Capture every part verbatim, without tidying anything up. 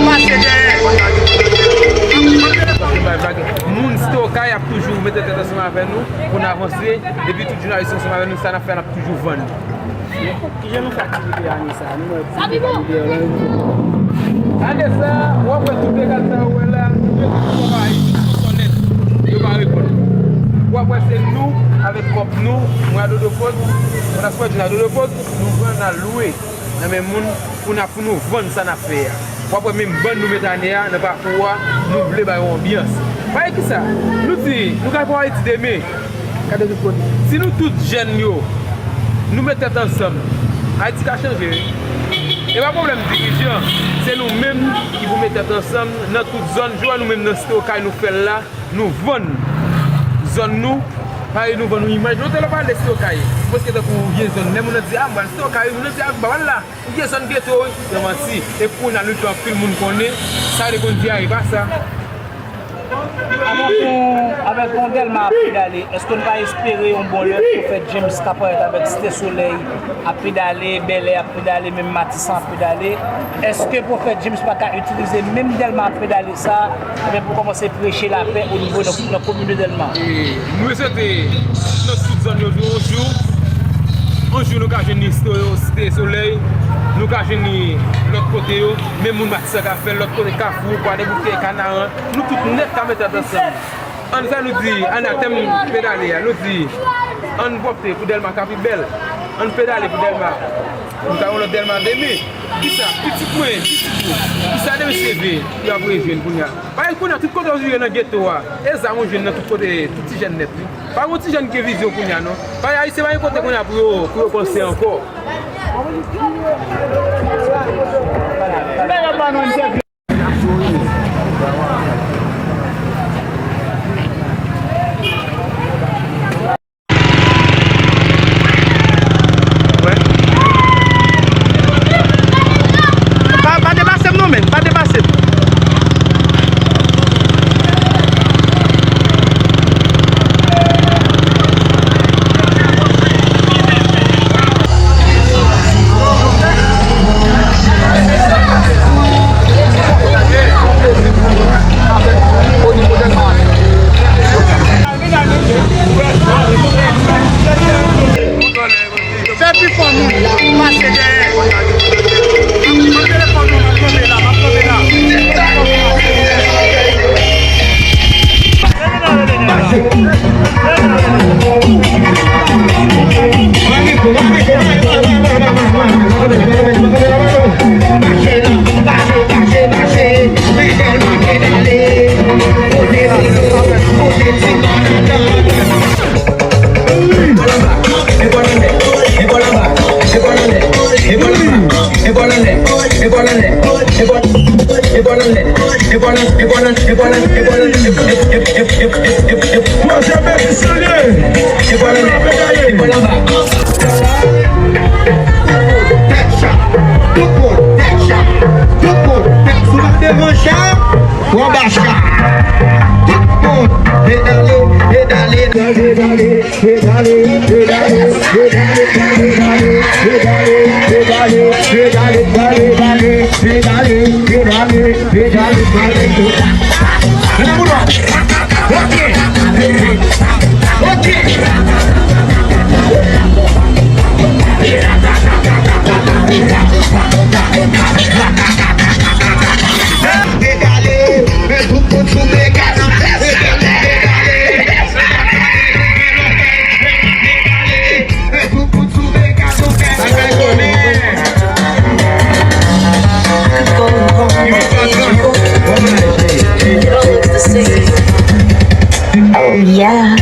Pase dèyè. Moun Stokay ap toujou mete tèt ansanm avè nou pou n avanse. Epi tout jounalis ansanm avè nou, sa n ap fè, n ap toujou vann. Kijan nou fè aktivite ane sa? Nou wè pou ane sa, w ap wè tout degad sa ou wè la, nou mete tout kòb a Ayiti, tout sonnèt, yo pa reponn. W ap wè se nou, avèk kòb nou, mwen a Dodo Pose, mwen a Swadjin a Dodo Pose, nou pran n al lwe nan men moun pou n ap, pou nou vann sa n ap fè a. W ap wè menm bann nou met ane a nan pakou a, nou vle ba yo anbyans. Paske kisa? Nou di, nou ka pran Ayiti demen. Gade tout kote. Si nou tout jèn yo, nou met tèt ansanm, Ayiti ka chanje, wi. E pa pwoblèm dirijan, se nou menm ki pou met tèt ansanm nan tout zòn. Jodi a nou menm nan Stokay nou fè l la, nou vann zòn nou, paske nou vann yon imaj. Lontan lè w pale Stokay, prèske tankou vye zòn. Lè moun nan di, "A, m pral Stokay," moun nan di, "A, m pa pral la." Ou gen zòn geto, wi, se manti. E kounye a nou fè anpil moun konnen, sa yo te konn di a, e pa sa. Avèk yon, avèk yon Dèlma ap pedale, èske nou pa espere yon bon lè pou fè James ka parèt avèk Site Solèy ap pedale, Bèlè ap pedale, menm Matisan ap pedale? Èske Pwofèt James pa ka itilize menm Dèlma ap pedale sa, ebyen, pou kòmanse preche lapè o nivo nan, nan komin de Dèlma? E nou swete nan tout zòn yo, yon jou, yon jou nou ka jwenn li Site Solèy, nou ka jwenn li lòt kote yo, menm moun Matisan ka fè l lòt kote, Kafou, Kwadèboukè, Kanaran, nou tout nèt ka met tèt ansanm. Ann fè, nou di, ann atèm pedale a, nou di, ann pwòpte pou Dèlma ka pi bèl, ann pedale pou Dèlma, nou ka yon lòt Dèlma demen. Kisa? Pitit mwen, pitit ou, kisa demen se vre, y ap rejwenn kounye a? Paske kounye a, tout kote w rive nan geto a, e zam ou jwenn nan tout kote, tout ti jèn nèt, wi. Pa gen yon ti jèn ki gen vizyon kounye a, non. Paske Ayisyen pa gen kote kounye a pou yo, pou yo panse ankò. Pa, pa depase m non, menn, pa depase m. Fè pi fò moun pase dèyè. Pran telefòn nou, m ap kanpe la, m ap kanpe la. Tout moun, tèt cha, tout moun, tèt cha, tout moun, tèt sou la devan cha, w anba cha. Tout moun, pedale, pedale, pedale, pedale, pedale, pedale. Ann nan moun nan. Ok. Ok. Pedale, men tout moun sou Pegasus. Pedale, pedale. Oh, yeah.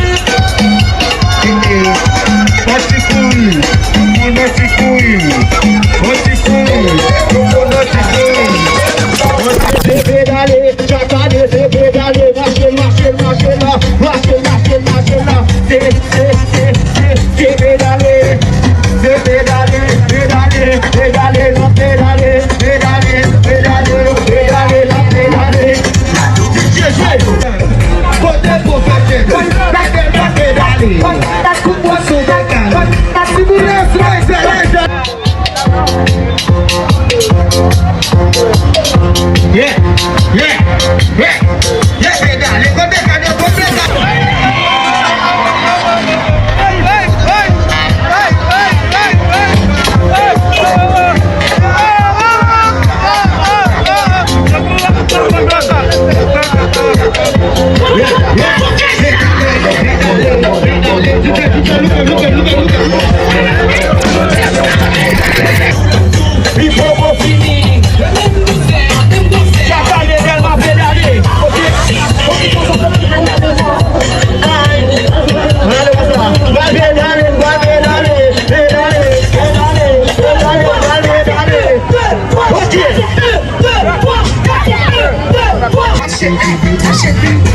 Chak ane se pedale, mache, mache, mache la, mache, mache, mache, mache la. Se, se, se, se, se pedale, se pedale, pedale, pedale, n ap pedale, pedale, pedale, n ap pedale, n ap pedale. Jwe, jwe. Kote pwofèt Jezi? Lage l pa pedale. Tout moun sou Pegasus. Tout moun sou Pegasus. Yeah. Touche pi.